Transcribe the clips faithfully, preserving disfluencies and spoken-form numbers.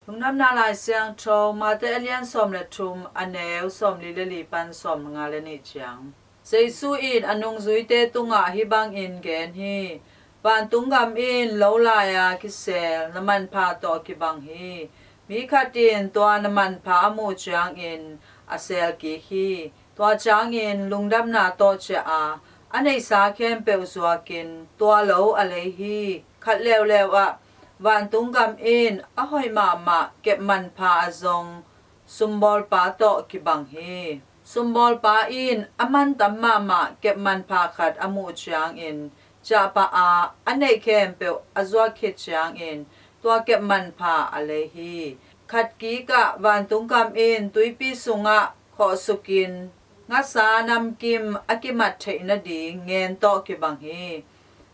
Lungdamna Lai Siangtho, Mate a lian sawm le thum, a neu sawm li le li pan sawm nga le nih ciang. Jesu in a nungzuite tungah hih bangin gen hi: Vantung gam in lo lai-a kisel na manpha tawh kibang hi. Mi khat in tua na manpha a muh ciangin a sel kik hi. Tua ciangin lungdamna tawh ciah a, a neihsa khempeuh zuakin tua lo a lei hi. Khat leuleu ah vantung gam in a hoih mahmah kep manpha a zong sumbawlpa tawh kibang hi. Sumbawlpa in a mantam mahmah kep manpha khat a muh ciangin ciahpah a, a neih khempeuh a zuak khit ciangin tua kep manpha a lei hi. Khat kikah vantung gam in tuipi sungah khawhsukin ngasa namkim a kimat theih nading ngen tawh kibang hi.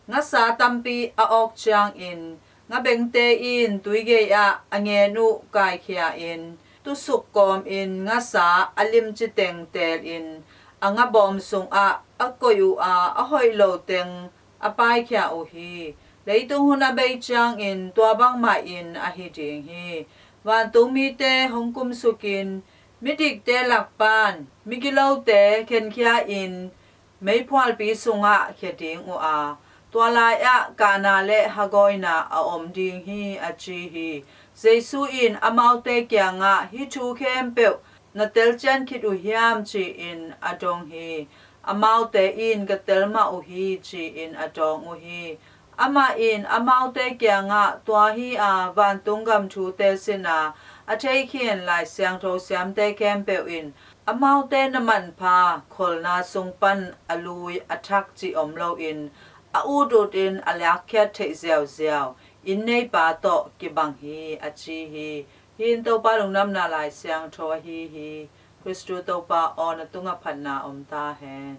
Ngasa tampi a awk ciangin ngabengte in tuigei ah a ngen uh kaikhia in tusuk kawmin ngasa a limci teng teelin a ngabawm sungah a koih uh a, a hoih lo teng a paikhia uh hi. Leitung hun a bei ciangin tua bangmah in ahi ding hi. Vantung mite hong kumsukin midikte lak pan migilote khenkhia in meiphualpi sungah khia ding uh a, tua lai-ah kahna le hagawina a om ding hi, a ci hi. Jesu in amaute kiangah, hih thu khempeuh na telcian khit uh hiam, ci-in a dong hi. Amaute in, ka tel mah uh hi, ci-in a dawng uh hi. Amah in amaute kiangah, tua hi a, vantung gam thute sin a, a theikhin Lai Siangtho siamte khempeuh in amaute na manpha kholna sung pan a lui a thak cih om loin a ututin a lakkhiat theih ziauziau inn neipa tawh kibang hi, a ci hi. Hih in Topa Lungdamna Lai Siangtho ahi hi. Khristu Topa aw, na tungah phatna om ta hen.